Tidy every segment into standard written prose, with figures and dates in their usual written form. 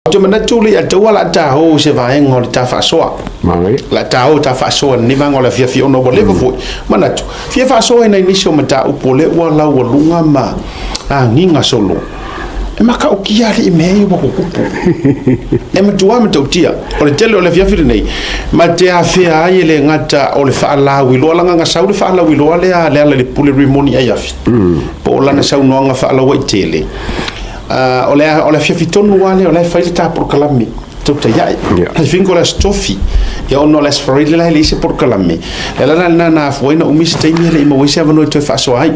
Ou te manatu le ataua la ta o se vaega o le ta faasoa. La ta o ta faasoa ni vaega o le afiafi ona ua leva foi. Manatu, fia faasoa i nai nisi o mataupu o lea ua laualuga ma agiga solo. E matautia alii mea ia ua tutupu. E matua matautia. O le tele o le afiafi lenei, ma te afea ai e le gata o le faalauiloa, leaga na sau le faalauiloa lea a Lealailepule Rimoni Aiafi, po o lana saunoaga faalauaitele. O le afiafi tonu lava lea o la e fai le ta polokalame tautai ae. I think o le Aso Tofi, ia ona o le Aso Faraile la e leai se polokalame. Le ala la lena na afua ai na umi se taimi e le i maua ai se avanoa e toe faasoa ai.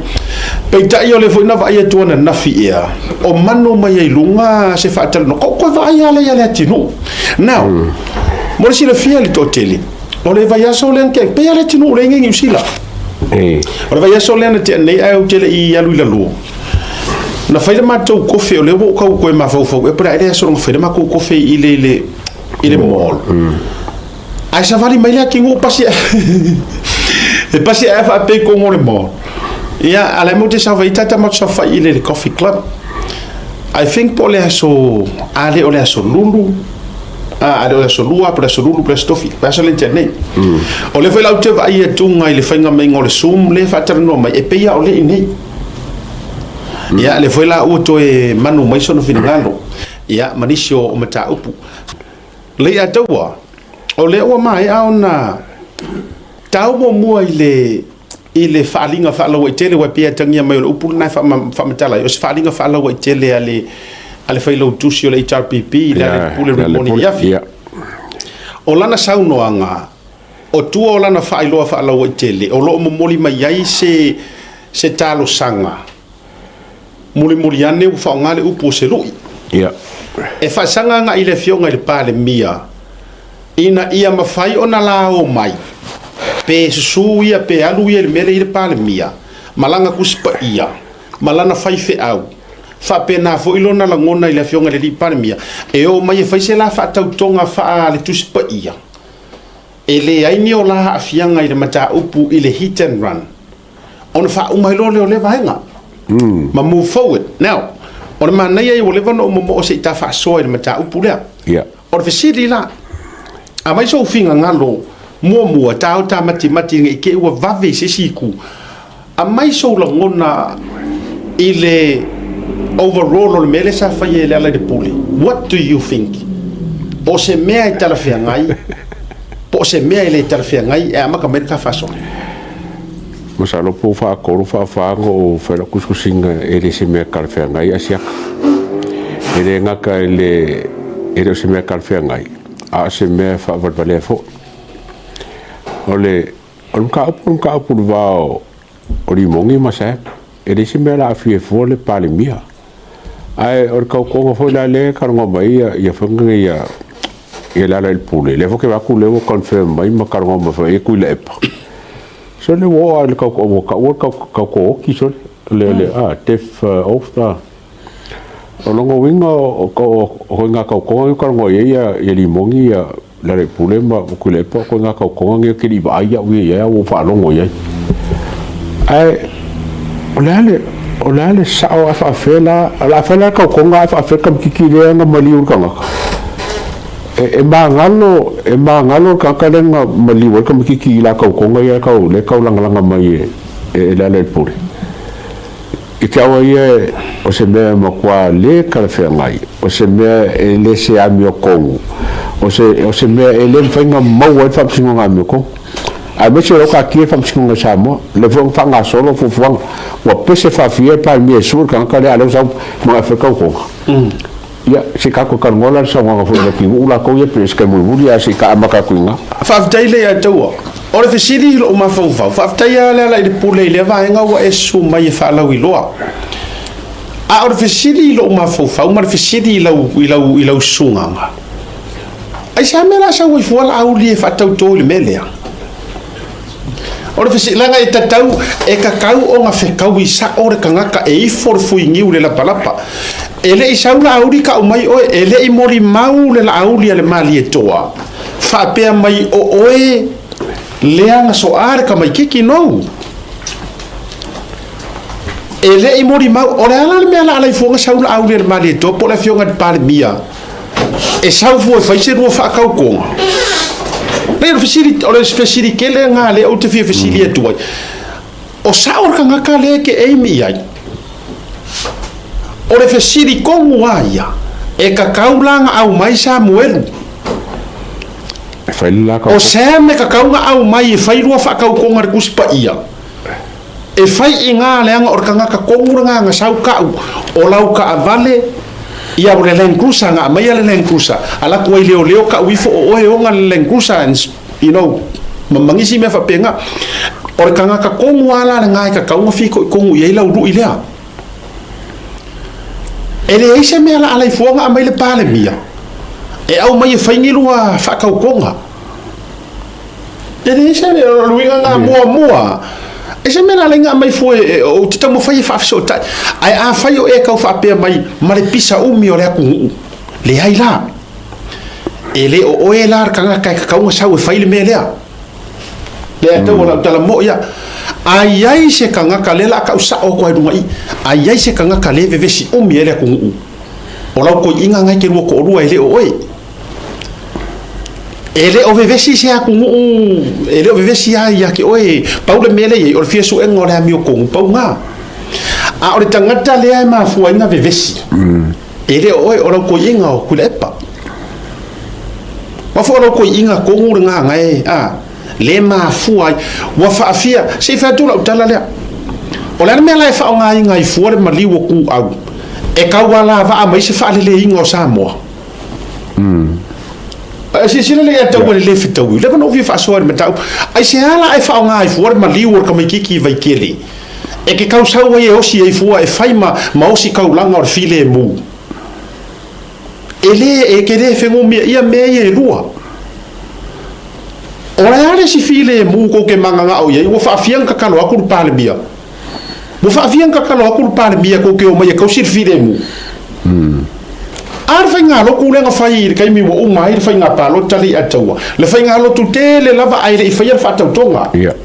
Peitai o lea foi na vaai atu ananafi ea, o manu mai ai luga se faatalanoa. Ko koe vaai lava lea ia le atinuu. Now, mo le silafia i le toatele, o le vaiaso lea na tea, pei lava le atinuu lea i Niu Sila. O le vaiaso lea na tea nei ae ou te le i alu i lalo. Na fai le matou kofe, o lea ua ou tau toe mafaufau ea po o le a ea le aso na fai le matou kofe i le mall. Ae savali mai le atinuu pasi e pasi ae faapea i totonu o le mall. Ia, a o la e matou te saofai ai tata matou saofai i le coffee club. I think po o le aso, a le o le aso Lulu, a le o le aso Lua, po o le aso Lulu, po o le aso Tofi, le aso lea na tea nei. O lea foi la ou te vaai atuga i le faiga maiga o le Zoom lea e faatalanoa mai, e pei lava o lea i inei. Ia, lea foi la ua toe manu mai sona finagalo, ia, ma nisi o mataupu. Leiataua, o lea ua maea ona tau muamua i le faaaliga faalauaitele, ua pei e atagia mai o le upu lena e faamatala ai, o se faaaliga faalauaitele a le failautusi o le HRPP, le Pule Rimoni Aiafi. O lana saunoaga, o tua o lana faailoa faalauaitele, o lo o momoli mai ai se talosaga mulimuli ane ua faaaoga le upu o se lui. E faasaga agai i le Afioga i le Palemia ina ia mafai ona lao mai pe susu ia pe alu ia i le mea lea i le Palemia ma lana Tusi Paia ma lana faifeau faapena foi lona lagona i le Afioga i le Alii Palemia e oo mai e fai se la faatautoga faa le Tusi Paia e leai ni o la aafiaga i le mataupu i le hit and run ona faauma ai loa lea o lea vaega ma move forward. Now, o le manaia ia ua leva ona ou momoo se i ta faasoa i le mataupu lea. O le fesili la, aumai sou finagalo muamua, ta o ta matimati ne i te i ua vave i se isi itu. Aumai sou lagona i le overall o le mea lea sa faia e Lealailepule. What do you think? O se mea e talafeagai po o se mea e le talafeagai e amata mai le ta faasoa? Masalo po o faatolu faafa na ou fai lau tusitusiga e le se mea talafeagai Asiata. E le gata i le e le o se mea talafeagai, a o se mea e faavalevalea foi. O le o le mataupu o le mataupu i le va o Limoni ma Sam, e leai se mea o le a aafia ai fua le Palemia. Ae o le tautoga foi la lea e talanoa mai ai ia foi nei ia ia Lealailepule, lea foi ou te vaai atu lea ua confirm mai ma talanoa mai foi ia Tuilaepa. So lea ua oo lava i le tau ua taua le tauto oti sole, le death oath. O lona uiga o ituaiga tautoga ia ua talanoa i ai ia Limoni ia Lealailepule ma Tuilaepa, o ituaiga tautoga nei ou te le i vaai au ia i ai, ae ua ou faalogo i ai. Ae o le a le o le a le sao ae faafefea la, o le a fai la le tautoga ae faafefea le tamaitiiti lea na maliu i le tagata? E magalo, e magalo le tagata lea na maliu ai le tamaitiiti i la tautoga ia lea e taulagalaga mai e Lealailepule. I te awa ia o se mea e matua le talafeagai, o se mea e le se amiotonu, o se, o se mea e le mafai ona maua ai le faamasinoga amiotonu. Aemaise o lea ua taatia le faamasinoga i Samoa, o lea foi ua faagasolo fuafuaga, ua pese faafia le Palemia e sue le tagata lea, a o lea ua sau ma e fai tautoga. Ia, se i tatou talanoa la i le saunoaga foi a Leatinuu latou ia pei o se taimi mulimuli ae se i ta amata atu i ina. Faafetai Leiataua. O le fesili i lou mafaufau, faafetai lava Lealailepule i lea vaega ua e susu mai e faalauiloa. A o le fesili i lou mafaufau ma le fesili i lau, i lau, i lau susugaga, aisea mea la sau ai fua Laauli e faatauto i le mea lea? O le fesili, leaga e tatau, e tatau ona fetaui sao le tagata e ifo le fuiniu i le lapalapa. E le i sau Laauli tau mai oe, e le i molimau le Laauli a le Malietoa, faapea mai o oe lea na soa le tamaititi nou. E le i molimau, o le a la le mea la alai fua na sau Laauli a le Malietoa po o le afioga i le Palemia? E sau fua e fai se lua faakaukoga. Leai, o le fesili, o le fesili tele lena lea ou te fia fesili atu ai. O sao le tagata lea e te aim i ai? O le fesili tonu lava ia, e tatau la ona aumai Samuelu? E fai le la O Sam e tatau ona aumai e fai lua faatautoga i le Tusi Paia? E fai i ina leaga o le tagata tonu lena na sau ka'u o lau taavale ia o le Land Cruiser na aumaia le Land Cruiser alu atu ai leoleo ka'u ifo o oe e ona le Land Cruiser and you know ma nisi mea faapena. O le tagata tonu lava la lena e tatau ona fitoitonu i ai lau lui lea. E leai se mea la alai fua ona aumai le Palemia e aumai e fai ni lua faatautoga. E leai se o le uiga lena muamua. E se mea la alai ona aumai fua ou te taumafai e faafesootai. Ae afai o e tau faapea mai ma le pisa umi o le atunuu, leai la. E le o oe la le tagata e tatau ona sau e fai le mea lea. Lea e tau o lau tala moʻi ia. A i ai se tagata, lea o le a tau sao atu ai i luga i i, a i ai se tagata lea e vevesi umi ai le atunuu, o lau toeaiina lena e te lua toalua e le o oe. E le o vevesi se atunuu, e le o vevesi lava ia te oe. Pau le mea lea e i ai, o le fia suega o le amiotonu, pau lena. A o le tagata lea e mafua ai ona vevesi, E le o oe, o lau toeaiina o Tuilaepa. Aua foi o lau toeaiina tonu lena na e, a, le mafua ai. Ua faafia, se i fai atu lau tala lea. O le a le mea la e faaaogaina ai fua le maliu o Tuau e tau alavaa mai se faaleleiga o Samoa? Ae silasila lelei ia te au e le fetaui. Leva ona ou fia faasoa i le mataupu. Aisea la e faaaoga ai fua le maliu o le tamaitiiti i Vaitele? E ke kausau ai e osi ai fua e fai ma, ma osi kaulaga o le filemu. E le, e ke le fegomia ia mea ia e lua. O le a le isi filemu kou ke magagao i ai, ua faafia na tatalo atu le Palemia. Ua faafia na tatalo atu le Palemia kou ke omai e kausi le filemu. A le faigalotu lea na fai i le taimi ua uma ai le faiga palota le i Ataua. Le faigalotu tele lava ae le i faia le faatautoga. Yeah.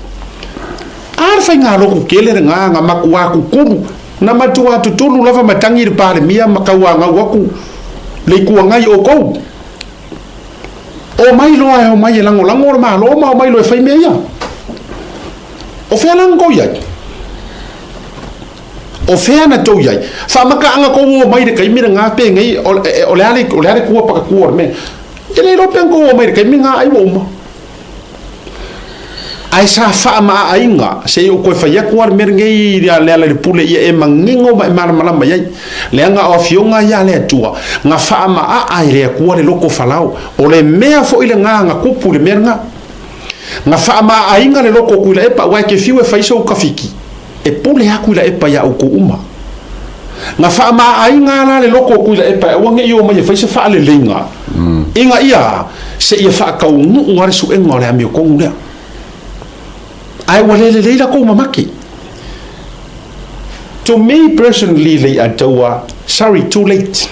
A le faigalotu tele lena na matua tutulu, na matua tutulu lava ma tagi le Palemia ma tauanau atu le Itu Agai outou. Omai loa e omai e lagolago le Malo ma omai loa e fai mea ia. O fea la na tou i ai? O fea na tou i ai? Faamataaga tou omai i le taimi lena penei o le a le, o le a le tua pakatua o le mea. E le iloa pe na tou omai i le taimi lena ai ua uma. Ae sa faamaaaina, se i ou toe fai atu lava le mea lenei i Lealailepule ia e manino ma e malamalama i ai, leaga o afioga ia a le Atua, na faamaaa e le Atua le loto Falao. O le mea foi lena na tupu i le mea lena. Na faamaaaina le loto o Tuilaepa, aua e te fiu e fai sou tafiki, e pule lava Tuilaepa ia outou uma. Na faamaaaina la le loto o Tuilaepa e aua ne i omai e fai se faaleleiga, ina ia seia faataunuu lava le suega o le amiotonu lea. Ae ua le lelei la kou mamake. To me personally le Ataua, sorry, too late.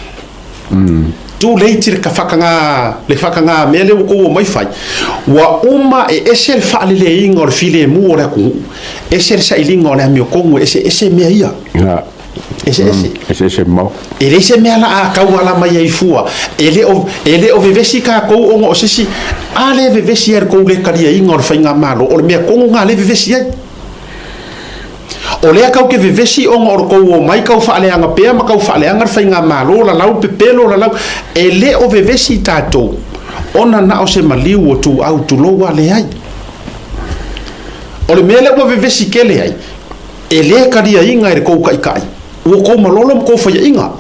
Too late le whakangā, le whakangā mea lea ua kou omai fai. Ua uma e ese le faaleleiga o le filemu o le atunuu, ese le sailiga o le amiotonu, ese ese mea ia. Eseese. Eseese mamao. E leai se mea la a tauala mai ai fua. E le o, e le o vevesi tatou ona o se isi, a le vevesi ai le tou le taliaina o le faigamalo, o le mea tonu lena lea e vevesi ai. O lea tou te vevesi ona o le tou omai tau faaleaga pea ma tau faaleaga le faigamalo, lalau pepelo, lalau. E le o vevesi tatou ona na o se maliu o Tuau, tulou a, leai. O le mea lea ua vevesi tele ai, E le taliaina e le tou taitai ua tou malolo ma tou faiaina.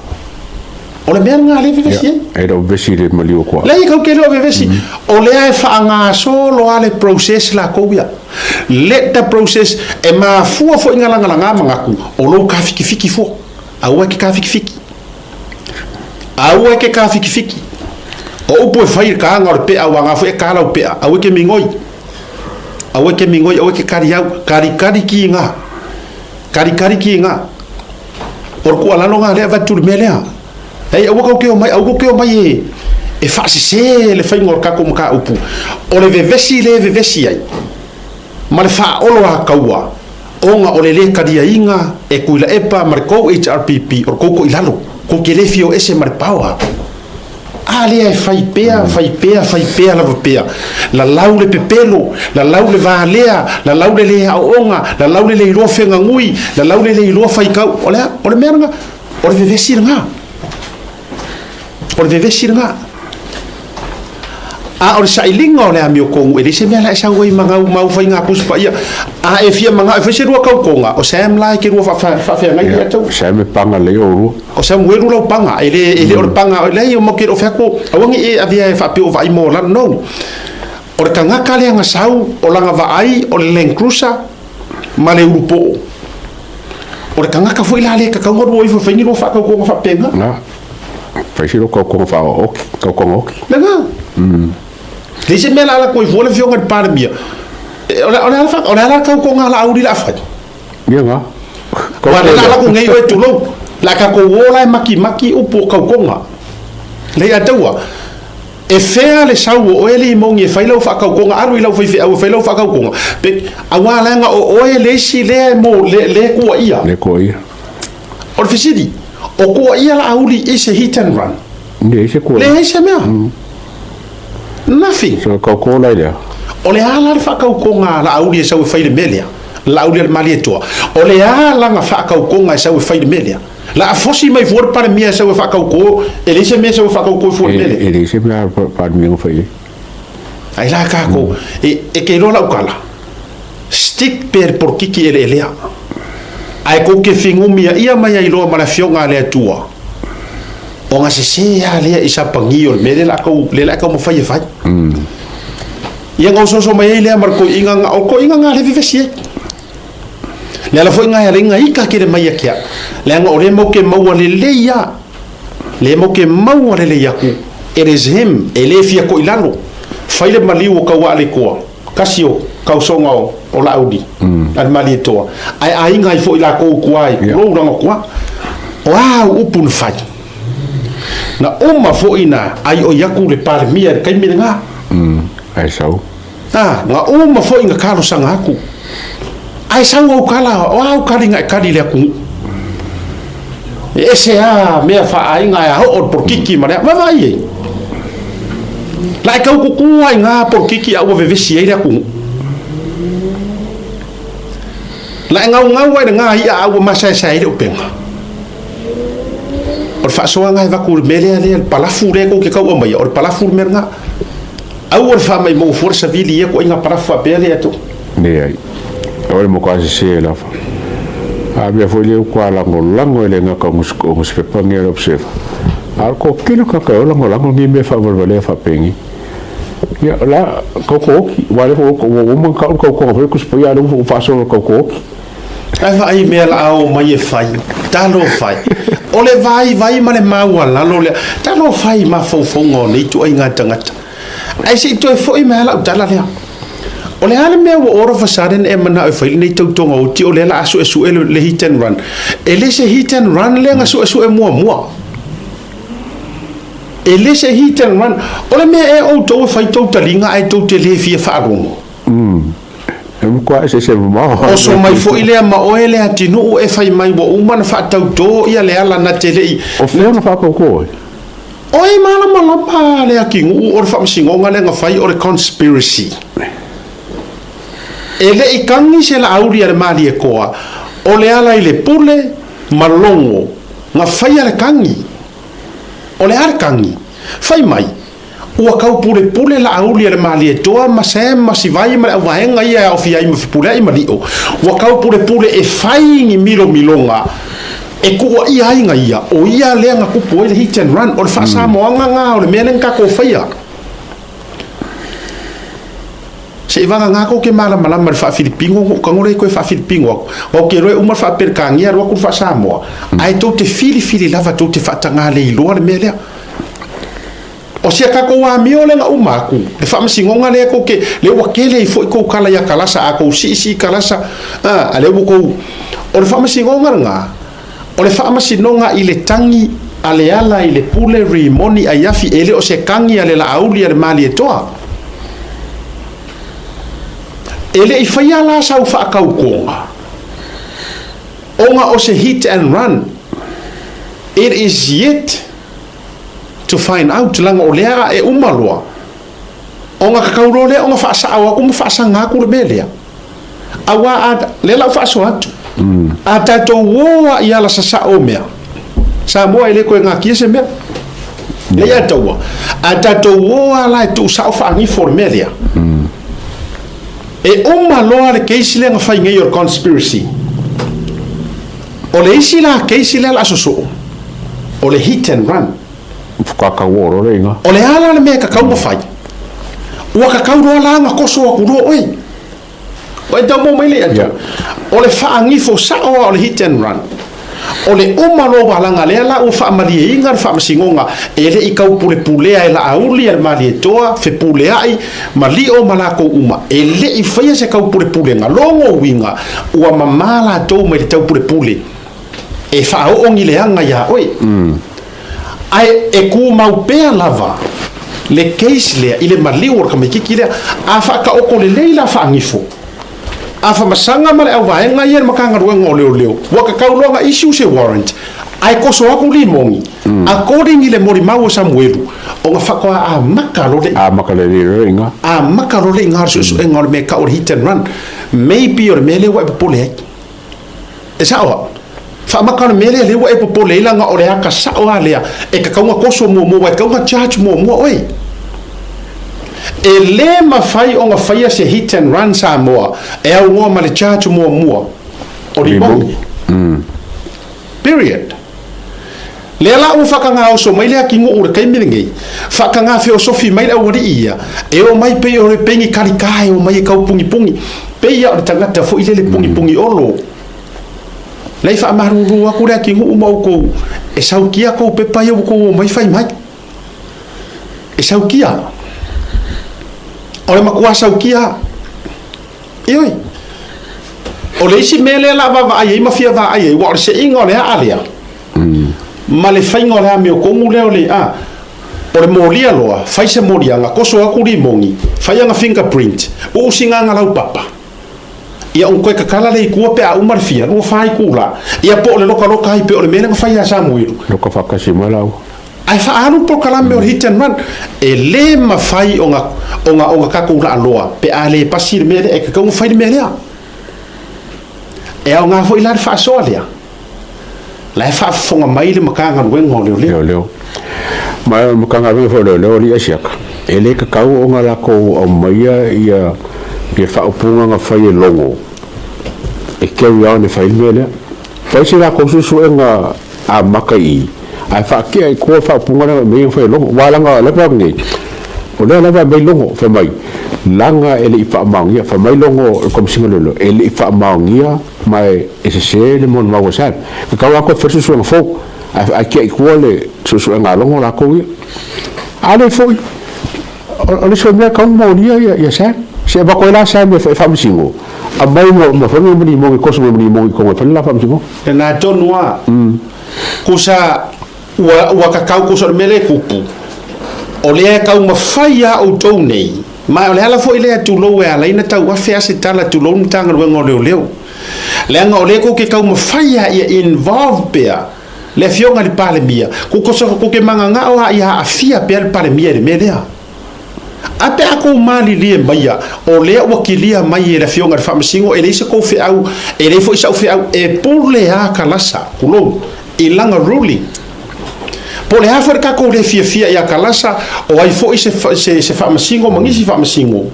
O le mea lena lea e vevesi ai. E le o vevesi i le maliu o Tuau. Leai, tou te le o vevesi. O lea e faagasolo lava le process latou ia. Let the process, e mafua foi na lagalaga manatu o lou tafitifiti fua. Aua e te tafitifiti. Aua e te tafitifiti. O upu e fai i le taga o le pea, aua na foi e ta lau pea, aua e te migoi. Aua e te migoi, aua e te kari au, karikari ki nga. Karikari ki nga. O le tuualalo nga lea avatu i le mea lea. Ei, aua kou te omai, aua kou te omai e, e faasese le faiga o le tatou mataupu. O le vevesi lea e vevesi ai, ma le faaolo a taua, ona o le le taliaina e Tuilaepa ma le tou HRPP, o le tou toilalo, kou te le fia o ese ma le power. A lea e fai pea, fai pea, fai pea lava pea. Lalau le pepelo, lalau le valea, lalau le le aooga, lalau le le iloa fegagui, lalau le le iloa faitau. O le a? O le mea lena. O le vevesi lena. O le vevesi lena. A o le sailiga o le amiotonu, e leai se mea la e sau ai ma gau mau faiga Tusi Paia. A e fia manao e fai se lua tautoga, o Sam la e te lua faafeagai ia tau. Sam e paga lelei oulua. O Samuelu lau paga, e le, e le o le paga, leai, matou te le o fai atu, aua ne i e avea e faapea o vaai mo lalo, no. O le tagata lea na sau, o lana vaai o le Land Cruiser ma le ulupoo. O le tagata foi la lea e tatau ona lua ifo e fai ni lua faatautoga faapena. Na, fai si lua tautoga faaoki, tautoga oki. Lena. Leai se mea la ala atu ai fua le afioga i le Palemia. O le, o le, o le a la tautoga a Laauli la fai? Ia nga. Ua le la laku nei oe tulou. La tatou o la e makimaki upu o kaukoga. Lei a taua. E fea le sau o oe le moni e fai lau faakaukoga alu i lau faifeau e fai lau faakaukoga. Pe aua leaga o oe le isi lea e mo le, le kuaia. Le kuaia. O le fesili, o kuaia Laauli i se hit and run? Leai se kuaia. Leai se mea. Nothing. So kaukō la i lea. O le a la le faakaukoga a Laauli e sau e fai le mea lea? Laauli a le Malietoa. O le a lana faakaukoga e sau e fai le mea lea? La a fosi mai fua le Palemia e sau e faakaukō, e leai se mea e sau e faakaukō fua le mea lea. E leai se mea a le Palemia na fai ai. Ai la kākou, e ke iloa lau tala, stick pea le polokiki eleelea. Ae kou ke figumia ia mai ai loa ma le Afioga a le Atua, ona sesē lava lea i sapagi o le mea lea la kou, lea la e taumafai e fai. Ia na ososo mai ai lea ma le toeaina na, o le toeaina na lea e vevesi ai. Le ala foi na e ala ai na ita tele mai ia te au, leaga o lea matou te maua lelei lava, lea matou te maua lelei atu, it is him, e le fia toilalo, fai le maliu o Tauaaletoa, tasi o tausoga o Laauli, a le Malietoa, ae aiga ai foi latou i tua i tulou lana tua. O a au upu na fai? Na uma foi na aioi atu le Palemia i le taimi lena. Ae sau. A, na uma foi na talosaga atu. Ae sau au tala, o a au taliga e tali i le atunuu? E ese a mea faaaiga e aoo le polokiki ma le a, vaavaai ai. La e tau kuku ai ngā polokiki a ua vevesi ai le atunuu. La e ngaungau ai le ngā i'a a ua masaesae ai le upega. O le faasoaga e avatu i le mea lea, lea, le palafu lea tou te tau aumaia, o le palafu le mea lena. Aua le faamaimau fua le savili i ia ituaiga palafu faapea lea tou. Leai. O le matua sese lava. A mea foi lea ua lagolago e le gata o nusipepa nei a le Observer. A o le toatele o tagata e o lagolago nei mea faavalevalea faapenei. Ia, o la, tauto oti, aua o lea foi ua uma ona tau le tautoga foi lea Tusi Paia, a o lea ua faasolo i le tauto oti. Ae vaai mea la a omai e fai, talofa e. O le vaivai ma le maualalo lea, talofa e i mafaufauga o nei ituaiga tagata. Ae se i toe foi mai lava lau tala lea. O le a le mea ua all of a sudden e manao e fai lenei tautoga oti o lea la a suesue le hit and run. E le se hit and run lea na suesue muamua. E le se hit and run. O le mea ea outou e fai tou taliga ae tou te le fia faalogo. E matua eseese mamao. Oso mai foi lea ma oe le atinuu e fai mai ua uma ona faatautō ia le ala na te le i. O fea na faatautō ai? Oe malamalama le atinuu o le faamasinoga lea na fai o le conspiracy. E le i tagi se laauli a le Malietoa o le ala i le pule ma logo na faia le tagi. O le a le tagi? Fai mai Ua taupulepule Laauli a le Malietoa ma Sam ma Sivai ma le auvaega ia e aofia ai ma Fepuleai ma Lio. Ua taupulepule e fai ni milomiloga e kuuaia ai na ia, o ia lea na tupu ai le hit and run. O le faasamoaga na o le mea lea na tatou faia. Seiavagana kou ke malamalama i le faafilipino, ona ou tago lea e toe faafilipino atu. Aua ou te iloa e uma le faaperekania alu atu le faasamoa, ae tou te filifili lava tou te faataga le iloa le mea lea. O si a tatou amio lea na uma atu, le faamasinoga lea tou te, lea ua tele ai foi tou tala ia kalasa, a tou siisii kalasa, a, a lea ua tou, o le faamasinoga lena, o le faamasinoga i le tagi a le ala i le pule rimoni aiafi, e le o se tagi a le Laauli a le Malietoa. E le i faia la sau faatautoga, ona o se hit and run, it is yet. to find out leaga o lea e uma loa ona kakau loa lea ona faasao atu ma faasaga atu le mea lea. Aua a, lea la ua faasoa atu, a tatou o lava i ala sasao o mea, Samoa e le toe natia se mea. Lea ia taua, a tatou o lava la e tuusao faanifo o le mea lea, e uma loa le case lea na fai nei o le conspiracy. O le isi la case lea o le a sosoo, o le hit and run. Whakakau o rore inga. O le a la le mea e kakau ma fai? Ua kakau loa la na koso aku loa oe. Ua e tau maua mai le atu. O le faagifo sao lava o le hit and run. O le uma loa ua laga lea la ua faamalieina le faamasinoga e le i taupulepulea e Laauli a le Malietoa, Fepuleai, ma Lio ma latou uma. E le i faia se taupulepulega. Logo uiga ua mamā latou mai le taupulepule e faaoo ni leaga iā oe. Ae e tumau pea lava le case lea i le maliu o le tamaititi lea. A faataoto lelei la faagifo, a famasaga ma le auvaega ia i le Matagaluega o Leoleo, ua tatau loa ona issue se warrant ae koso atu limoni according i le molimau a Samuelu ona faatoa amata loa le Amata lelei loa le iga. Amata loa le iga o le suesuega o le mea e tau o le hit and run. Maybe o le mea lea ua e popole ai. E sao au. Faamaka o le mea lea lea ua e popole ai leaga o le ata sao lava lea e tatau ona toso muamua aua e tatau ona charge muamua oe. E le mafai ona faia se hit and run Samoa e aunoa ma le charge muamua o Limoni. Period. Lea la ua faakagaoso mai le akinuu i le taimi lenei, faakagafeosofi mai le aualii ia, e omai pei o le pei ni kalika e omai e tau punipuni, pei lava o le tagata foi lele punipuni olo. Lea i faamalulu atu le akinuu ma outou, e saukia tou pepa ia ua outou omai fai mai. E saukia. O le matua saukia. Ioe. O le isi mea lea o le a vaavaai ai ma fia vaai ai, aua o le seiga o le aa lea, ma le faiga o le amiotonu lea o le, a, o le molia loa, fai se moliaga, toso atu limoni, fai ana fingerprint, uu sina ana laupapa, ia ona toe tatala lea i tua pe a uma le fia, 2, 4 itula, ia po o le lokaloka ai pei o le mea lea na fai ia Samuelu. Loka faatasi mai laua. Ae faaalu polokalame o le hit and run. E le mafai ona, ona, ona tatou laaloa pe a le pasi le mea lea, e tatau ona fai le mea lea. E aoga foi la le faasoa lea. La e faafofoga mai le Matagaluega o Leoleo. Leoleo. Ma o le Matagaluega foi o Leoleo alii Asiata, e le tatau ona latou aumaia ia, ia faaupuga na fai e Logo e carry on e fai ai le mea lea. Fai se latou suesuega amata i i, ae faatea i tua le faaupuga lea na aumai fai e Logo. Aua leaga o lea e nei, o lea lava e aumai Logo, fai mai, leaga e le i faamaonia, fai mai Logo le Komesina o Leoleo, e le i faamaonia ma e sese le molimau a Sam. E tatau lava toe fai le suesuega fou, ae tea i tua le suesuega a Logo latou ia. A le foi, O le isi foi mea e tatau ona molia ia Sam. Se avatu ai la Sam e faamasino, aumai ma fai ma limoni, toso ma limoni i totonu e fai le la faamasinoga. Lena tonu lava. Kusa ua kakau kusa o le mea lea e tupu, o lea e taumafai lava outou nei, ma o le ala foi lea tulou e ala ai ona tauafe lava se tala tulou le Matagaluega o Leoleo, leaga o lea tou te taumafai lava ia involve pea Le Afioga i le Palemia, ko ko ke mangangao a ia aafia pea le Palemia i le mea lea. A pe a kou malilie maia, o lea ua kilia mai e le Afioga i le Faamasino, e leai se kou feau, e leai foi sa'u feau, e pule a Kalasa, tulou, i lana ruling. Po o le a foi le tatou le fiafia ia Kalasa, o ai foi se, se, se Faamasino ma nisi Faamasino,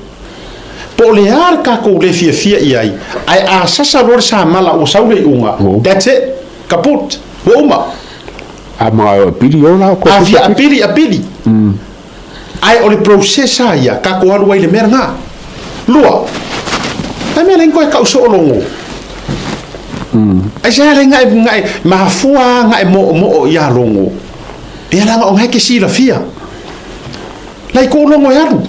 po o le a le tatou le fiafia i ai, ae a sasa loa le samala ua sau le iuga, that's it. Kaput, ua uma. A ma apili o la ko. A fia apili, apili. Ae o le process a ia, kako alu ai le mea lena. Lua, ai mea lea koe kau soo logo. Ai se ale ngai ngai mafua ngai mo mo ia logo. Ia langa o ngai ke silafia. Lai ko logo e alu.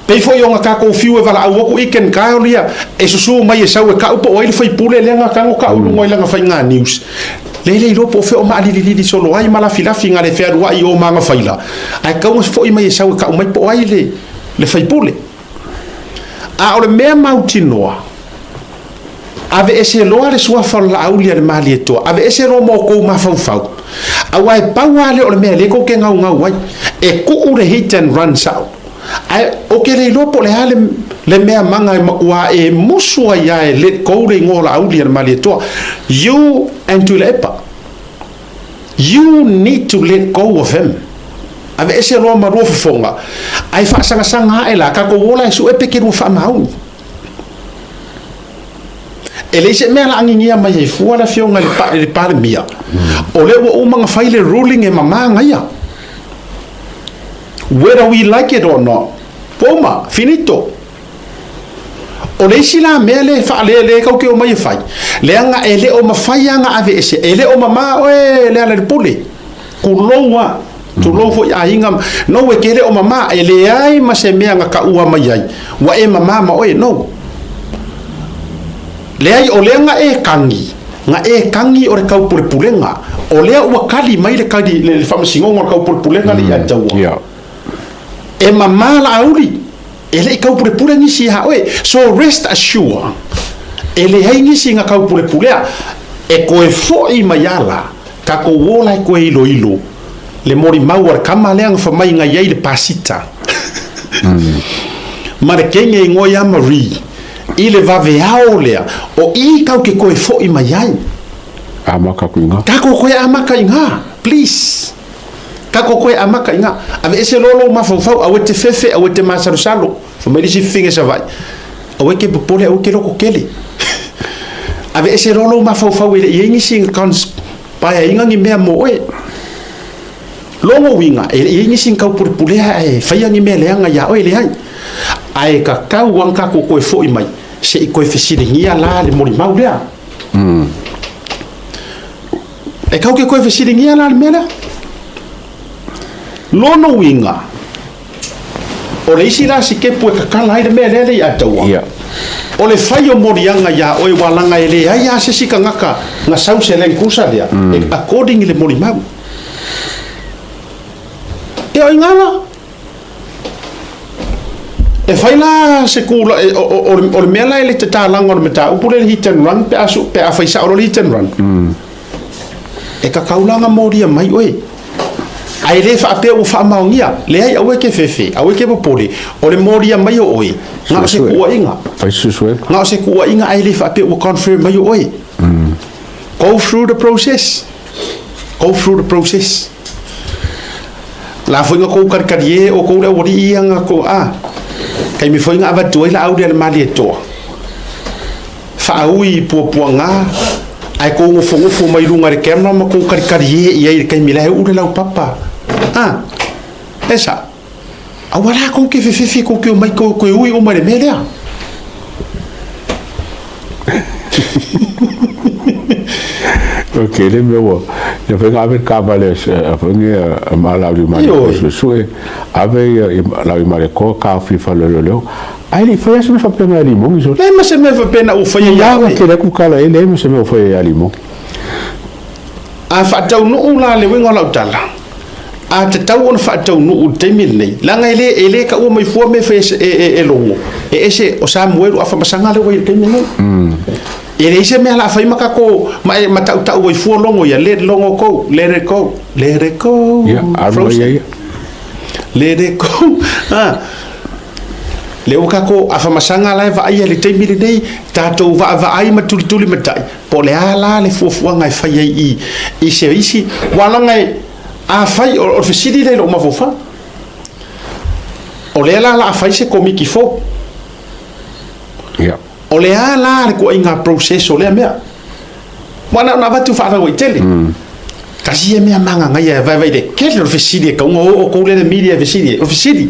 Pei foi o nga kakou fiu e valaau aku i ken Kyle ia e susu mai e sau e ka'u po o ai le faipule lea nga kago ka'u luga i lana faiga news. Le le iloa po o fea o maalililili solo ai ma lafilafi nga le fealuai o ma gafaila ae kau nga foi mai e sau e ka'u mai po o ai le le faipule. A o le mea mautinoa, aveese loa le suafa o le Laauli a le Malietoa, aveese loa ma outou mafaufau. Aua e pau lava lea o le mea lea kou te gaugau ai. E kuu le hit and run sao. Ae ou te le iloa po o le a le, le mea maga e matua e musu ai lava e let go le igoa o Laauli a le Malietoa. You and Tuilaepa. You need to let go of him. Aveese loa ma lua fofoga, ae faasagasaga ae la, tatou ola e sue pe ke lua faamaoni. E leai se mea laagigia mai ai fua le afioga i le, pa, le Palemia. O lea ua uma ona fai le ruling e mamā gaia. Whether we like it or not. Ua uma, finito. O le isi la mea lea e faalele kau ke omai e fai, leaga e le o mafai lava ona aveese, e le o mamā oe Lealailepule. Tulou lava, tulou foi aiga, no e te le o mamā, e leai ma se mea na taua mai ai, ua e mamā ma oe, no. Leai, o lea na e kagi, na e kagi o le taupulepulega, o lea ua kali mai le kali, le faamasinoga o le taupulepulega lea ia te ua. E mamā Laauli, e le i taupulepule nisi ia oe. So rest assure, e leai nisi na taupulepulea, e toe foi mai ala, tatou ola e toe iloilo le molimau a le tama lea na fai mai na i ai le pasita ma le kenge igoa ia Marie i le vaveao lea, o i tau te toe foi mai ai. Amata atu i ina. Tatou toe amata i ina, please. Tatou toe amata i ina. Aveese loa lou mafaufau, aua e te fefe, aua e te masalosalo. Fai mai le isi fafine Savaii, aua e te popole, aua e te loto tele. Aveese loa lou mafaufau e le i i ai nisi na conspire-ina ni mea mo oe. Lona uiga, e le i i ai nisi na taupulepulea ae faia ni mea leaga ia oe, leai. Ae tatau lava ona tatou toe foi mai se i toe fesiligia la le molimau lea. E kau ke koe fesiligia la le mea lea. Lona uiga, o le isi la sikepu e kakala ai le mea lea le ia te taua. O le fai o moliaga iā oe ua laga e leai lava se isi tagata na sau se Land Cruiser lea, according i le molimau. E o i gala. E fai la se kula, o le mea la e le tatalaga o le mataupu lea le hit and run pe a, pe a fai sao loa le hit and run. E kakau la na molia mai oe. Ae le faapea ua faamaonia. Leai, aua e te fefe, aua e te popole. O le molia mai o oe, na o se kuaiga. Fai suesuega. Na o se kuaiga ae le faapea ua confirm mai o oe. Go through the process. Go through the process. La foi nga kou karikari e o kou le aualii ia nga ko a. Taimi foi nga avatu ai laau lea le Malietoa. Faaui i puapuaga ae kou gofogofu mai luga i le camera ma kou karikari e i ai i le taimi la e uu le laupapa. A, e sao. Aua la kou ke fefefe kou ke omai kou koe ui uma i le mea lea. Ok, le mea ua, ia fai nga ave le taavale a foi nei a Lauli ma le suesue, ave ia Lauli ma le koa taofi i fale o leoleo, ae le i faia se mea faapena e Limogi sole. Leai ma se mea faapena ua faia ia oe. Tele atu tala i ai, leai ma se mea ua faia ia Limogi. A faataunuu la le uiga o lau tala, a tatau ona faataunuu i le taimi lenei, leaga e le, e le taua mai fua mea e fai e, e, e Logo, e ese o Samuelu Afamasaga lea ua i le taimi lenei. E leai se mea o le a fai ma tatou, ma e, ma tautau ai fua Logo ia, let Logo go, let it go, let it go, Ia, alu ai Frozen. ia. Let it go. Ah. Lea ua tatou Afamasaga la e vaaia i le taimi lenei, tatou vaavaai ma tulituli matai, Po o le a la le fuafuaga e fai ai i, i se isi, aua leaga e, afai, o, o le fesili lea i lou mafaufau, o lea la o le a fai se komiti fou. Ia. O le a la le ituaiga process o lea mea? Aua na ona avatu faalauaitele. Tasi ia mea magagaia e vaevae i le tele o le fesili e tau ona o outou lea i le media e fesili ai. O le fesili,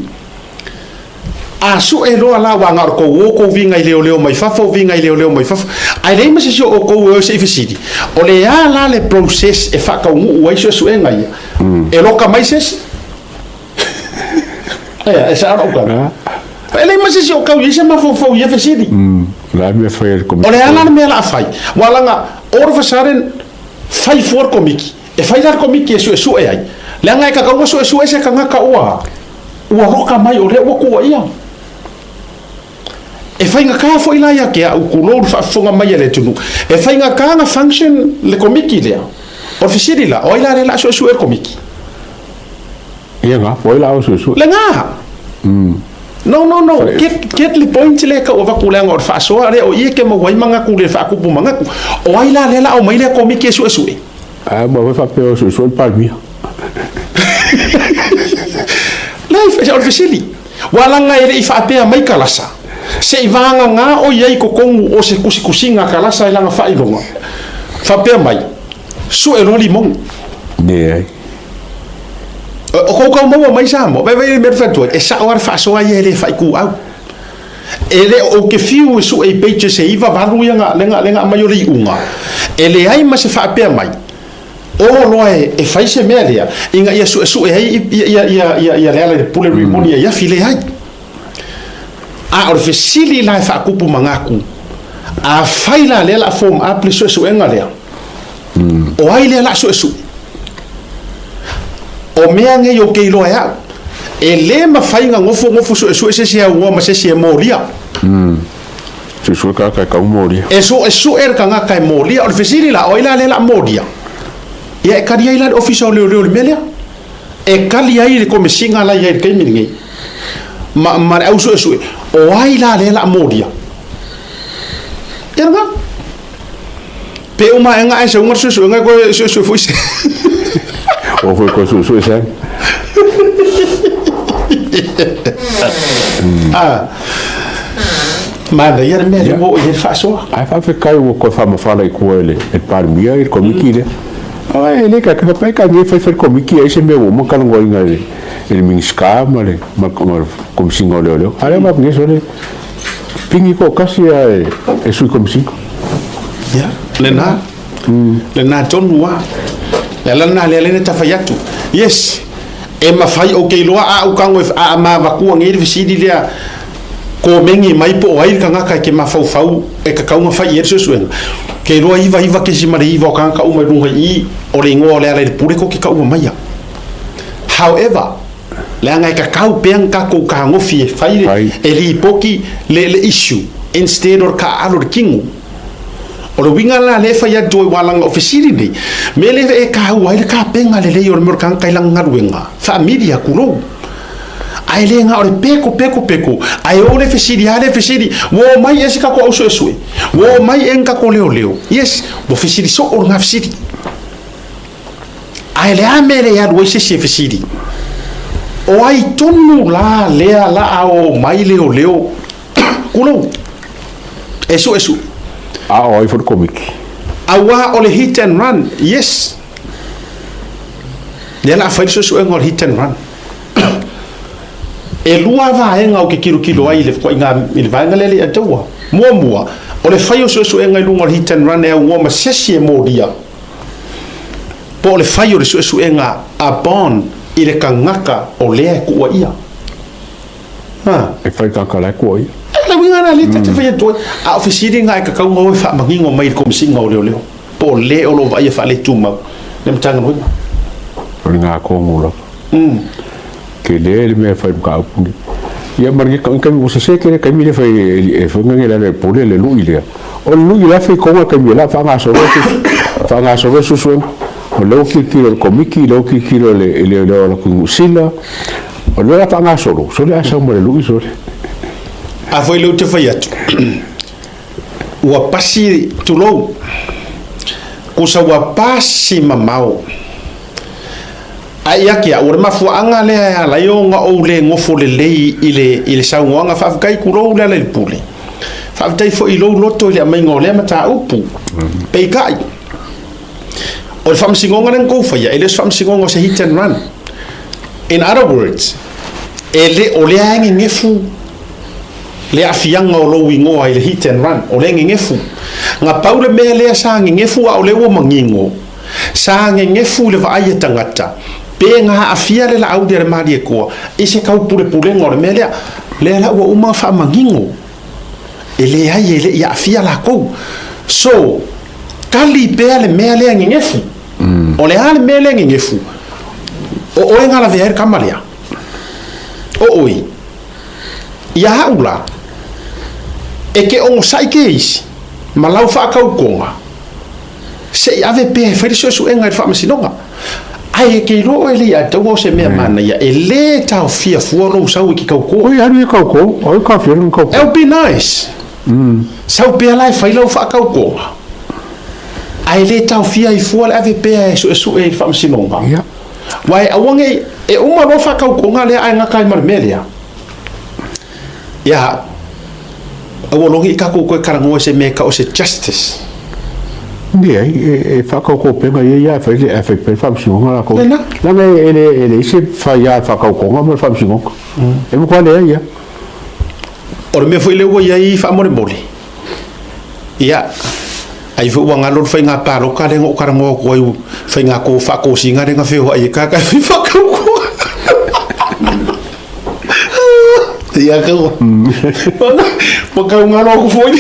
A sue loa la aua na o le tou o tou viga i leoleo mai fafo, viga i leoleo mai fafo, ae leai ma se isi o outou e o se i fesili, o le a la le process e faataunuu ai suesuega ia? E loka mai se isi? Aia, e sao lau tala. E leai ma se isi o tau i ai se mafaufau i ia fesili. O le a le mea e fai e le Komiti? O le a la le mea o le a fai? Aua leaga all of a sudden, fai fua le Komiti. E fai la le Komiti e suesue ai, leaga e tatau ona suesue se tagata ua Ua roka mai o lea ua tuuaia. E faigata foi la ia te au, tulou le faafofoga mai a le atunuu, e faigata na function le komiti lea. O le fesili la, o ai la lea o le a suesue le Komiti? Ia nga, po ai la o suesue. Lena! No, no, no, get, get le point lea e tau avatu leaga o le faasoa lea o i e ke maua ai manatu le faakupu manatu. O ai la lea la aumai lea Komiti e suesue? Ae ua foi faapea o suesue le Palemia. Leai, o le fesili, ua laga e le i faapea mai kalasa, se i vagana o i ai i totonu o se tusitusiga a kalasa i lana faailoga, faapea mai, Sue loa limoni. Leai. O kou kau maua mai Samoa, vaivai le mea e fai atu ai, e sao lava le faasoa ia e le faituau. E le o ou te fiu e sue i pages e iva valu ia na, lena, lena aumai o le iuga, e leai ma se faapea mai, o loa e, e fai se mea lea, ina ia suesue ai ia, ia, ia, ia, ia Lealailepule Rimoni ia afi, leai. A o le fesili la e faakupu manatu, afai la lea la form up le suesuega lea, o ai lea la suesue? O mea nei ou te iloa e au, e le mafai ona nofonofo suesue se isi e aunoa ma se isi e molia. Suesue tagata e tau molia. E suesue le tagata e molia. O le fesili la, o ai la lea la molia? Ia e kali ai la le Ofisa o Leoleo i le mea lea. E kali ai le Komesina la i ai i le taimi lenei ma, ma le au suesue, o ai la lea la molia? Ia lena. Pe uma ae ga e sauga le suesuega e koe suesue foi se. Ua foi koe suesue se. Ah. Manaia le mea lea ua oo i ai le faasoa. Ae faafetai ua toe faamafala i tua e le Palemia i le Komiti lea. Ae le ka faapea ka mea e fai fai le Komiti ai se mea ua uma ona talanoaina e le Minisita ma le Komesina o Leoleo. A lea ua faapea sole pigi toatasi lava e Sui Komesina. Ia, lena. Lena tonu lava. Le ala lena lea lea na ta fai atu. Yes, e mafai, ou te iloa a ou tago a mavatua nei le fesili lea, komeni mai po o ai le tagata e te mafaufau e tatau ona fai i ai le suesuega. Ke iloa 99.9 o tagata uma i luga i i, o le igoa o Lealailepule tou te taua maia. However, leaga e tatau pea ona tatou tagofi e fai le, e lipoti le, le issue instead o le taaalo i le tino. O le uiga la lea e fai atu ai aua leaga o fesili nei, mea lea e taua ai le tapena lelei o le mea o le tagata i lana galuega, famili tulou. Ae le na o le peko, peko, peko, ae o le fesili lava lea fesili, ua omai ea si tatou au suesue? Ua omai ea ni tatou leoleo? Yes, ua fesili soo lena fesili. Ae le a mea le alu ai se isi e fesili? O ai tonu la lea la a omai leoleo? Tulou, e suesue. A o ai foi le Komiti? Aua o le hit and run, yes. Lea la a fai le suesuega o le hit and run. E lua vaega ou te tilotilo ai i le ituaiga i le vaega lea e le i ataua. Muamua, o le fai o suesuega i luga o le hit and run e aunoa ma se isi e molia, po o le fai o le suesuega a bond i le tagata o lea e tuuaia. Ha. E fai tagata la e tuuaia. E le uiga lena lea ta te fai atu ai. A o fesili na e tatau ona o e faamanino mai i le Komesina o Leoleo, po o le o lo o vaaia faaletumau le Matagaluega. O le gatonu lava. Tele le mea e fai i le mataupu lenei. Ia ma le taimi ua sese tele taimi lea fai e fai nai le pule le lui lea. O le lui la fai konga taimi la faagasolo faagasolo suesuega. O lea ua tilotilo le komiti, lea ua tilotilo le leoleo o la ku Niu Sila. O lea la faagasolo, sole a sau ma le lui sole. A foi lea ou te fai atu, ua pasi, tulou, kusa ua pasi mamao. A ia ke au, o le mafuaaga lea e ala ai ona ou le nofo lelei i le, i le saunoaga, faafetai tulou Lealailepule, faafetai foi i lou loto i le aumaiga o lea mataupu. Peitai, o le faamasinoga lea na tou faia, e le o se faamasinoga o se hit and run. In other words, e le, o lea e nenefu le aafiaga o lou igoa i le hit and run, o lea e nenefu. Na pau le mea lea sa nenefu a o lea ua manino, Sa gegefu i le vaai a tagata, pe na aafia le laauli a le Malietoa i se taupulepulega o le mea lea. Lea la ua uma ona faamanino, e leai e le i aafia latou. So, tali pea le mea lea gegefu. O le a le mea lea gegefu? O oe na lavea ai le tama lea? O oe? Ia au la, e ke onosai ke isi, ma lau faatautoga. Se i ave pea e fai le suesuega i le faamasinoga. Ae e te iloa oe e le i ataua o se mea manaia e le taofia fua lou sau i ke kaukō. Oi alu i kaukō, oi taofia lona kaukō. It would be nice. Sau pea la e fai lau faakaukōga, ae le taofia ai fua le ave pea e suesue i le faamasinoga. Aua e aua ne i, e uma loa faakaukōga lea ae gata ai ma le mea lea. Ia, aua loa ne i tatou toe talanoa i se mea e tau o se justice. Leai, e faataukōpega ia ia ae fai ae fai pea le faamasinoga latou. Lena. Leaga e le e leai se faia a le faatautoga ma le faamasinoga. E matua leai lava. O le mea foi lea ua i ai faamolemole, ia, ai foi ua galo le faiga palota lea na ou talanoa atu ai, faiga faatosina lea na feoai ai tagata e fai faatautoga. Ia kau. Ua kau ngaro aku foi.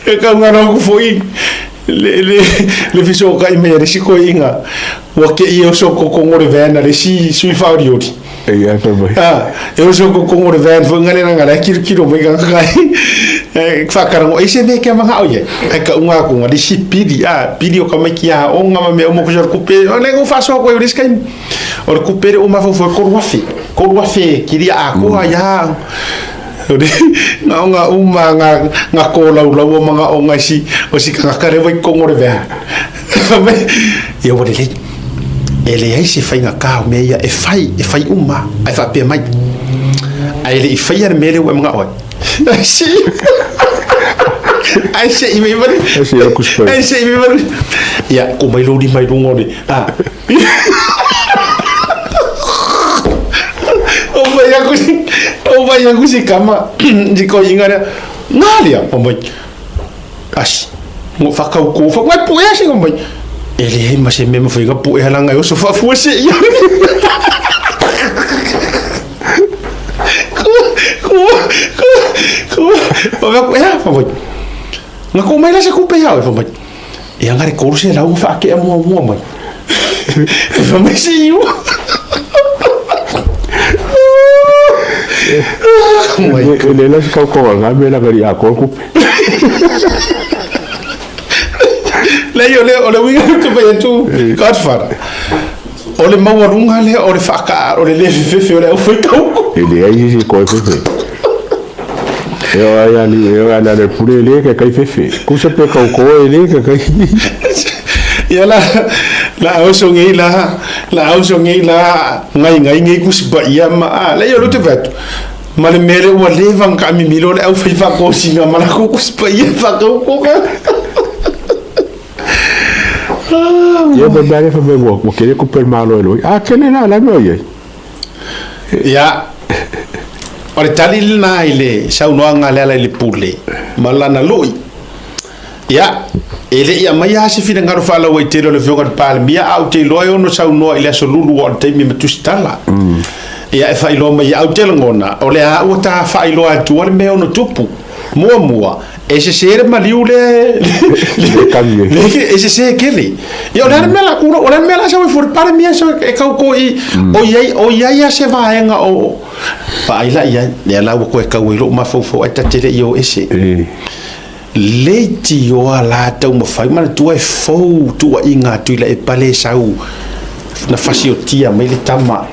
E kau ngaro aku foi le le le fesootai mai a le isi toeaiina ua te i e oso totonu o le van a le isi sui faaolioli. Ia fai mai. Ah, e oso totonu o le van foi ngale langa la kilokilo mai ka kai. E whakarango, e se mea kia mangao ia. Ai ka unga aku ngā isi pili, ah, pili o ka mai ki a onga ma mea uma kusa kupe. O le whaasoa koe o le isi kaimi. O le kupe le o mafaufau e 3,000. 3,000 kiria ākoa ia au. O le ngaonga uma ngā, ngā kōlaulau o mga o si, o si kangaka rewa i kongo le vea. Ia ua lelei. E leai se whainga kā o mea ia e whai, e whai uma, ai whaapea mai. Ai le i whaia le mea lea ua e mga oe. Ai se ai se i mai mari. Ai se i kusi Ai se i mai mari. Ia, ko mai lori mai runga o le. Ah. O vai aku si, o vai aku si kama, si ko inga rea, ngā rea, o mai, asi, ngo whakau kō, whakau, mai puea si, mai, e le hei ma se mema whainga puea langa e oso whafua se ia. Ko, ko, ko, ko, ko, ea, whawai, ngā ko mai la se kupe hau, e whawai, E anga le kolu se lau whaakea mua mua mai. E whamai se iu. E le la se kau konga ngā me langa ri a kol kupe. Lei o le o le uiga te pai atu Godfather. O le maualuga lea o le whaaka o le le fefefe o le au whai kau. E leai se isi koe fefe. E o ai ali e o ai le pule le ke kai fefe. Kusa pe kau koe le ke kai. Ia la la auso ngei la la auso ngei la ngai ngai ngei kusi pa ia ma a la ia lo te vatu. Ma le mele ua leva nga mimilo le au fai whakosinga ma la kusi pa ia whakau koka. Ia ma mea le fa mai ua kele kupe le malo e loi. A kele la la mea iai. Ia, o le tali lena i le saunoaga a Lealailepule ma lana lui. Ia, e le i aumaia lava se finagalo faalauaitele o le Afioga i le Palemia, ae ou te iloa e ono saunoa i le Aso Lulu aua o le taimi ma tusitala. Ia, e faailoa mai ai. Ae ou te lagona, o lea lava ua ta faailoa atua le mea e ono tupu. Muamua, e sese le maliu lea e sese kele. Ia o le a le mea la kula, o le a le mea la sau e fua le Palemia sau e kaukō i, o i ai, o i ai a se vaega o, vaai la i ai, lea la ua koe kau ai lou mafaufau ai ta te le i o ese. Leitioa la taumafai, manatua e fou tuuaiga atu i la e pale sau na fasiotia mai le tama,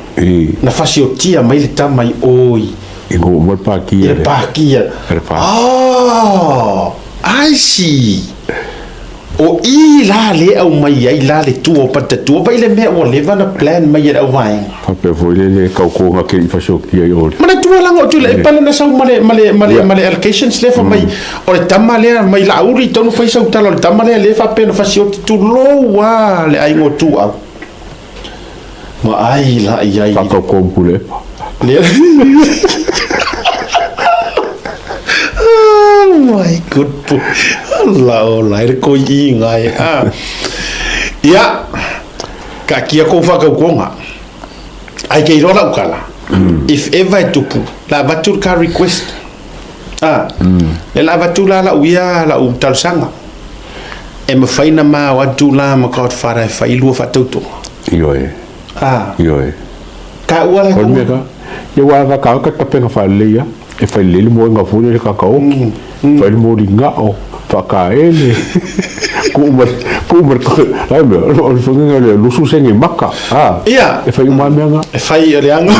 na fasiotia mai le tama i o i. I ngō mo le pākia. I le pākia. Le pākia. Oh, I see. O i la le au mai ai la le tua o Patatua, vai le mea ua leva na plan mai e le au vaega. Faapea foi le le kaukōga ke i fasiokia i o le. Manatua langa o tula e pale na sau ma le, ma le, ma le, ma le allocations lea fa mai, o le tama lea mai Laauli tonu fai sau tala o le tama lea le faapea na fasioti tulou a le aiga o Tuau. Ma ai la i ai. Whakakō pule. Le. Oh my good boy. Allah o lai le koi i ngai. Ah. Ia, ka kia kou whakaukonga. Ai kei roa lau kala. If ever e tupu, la avatu le ka request. Ah. Le la avatu la lau ia lau talosaga. E mawhai na mā o atu la ma Godfather e whai lua whatautonga. Ioe. Ah. Ioe. Ka ua la Ko mea ka, ia wā ka ka ka tapenga whaleleia, e whailele le moenga fō le kakaoki, whaile mō ri ngao, whakaele, ko uma, Tuu ma le mea, o le fagina le 20 sene maka. Ia. E fai uma mea na. E fai o le aga.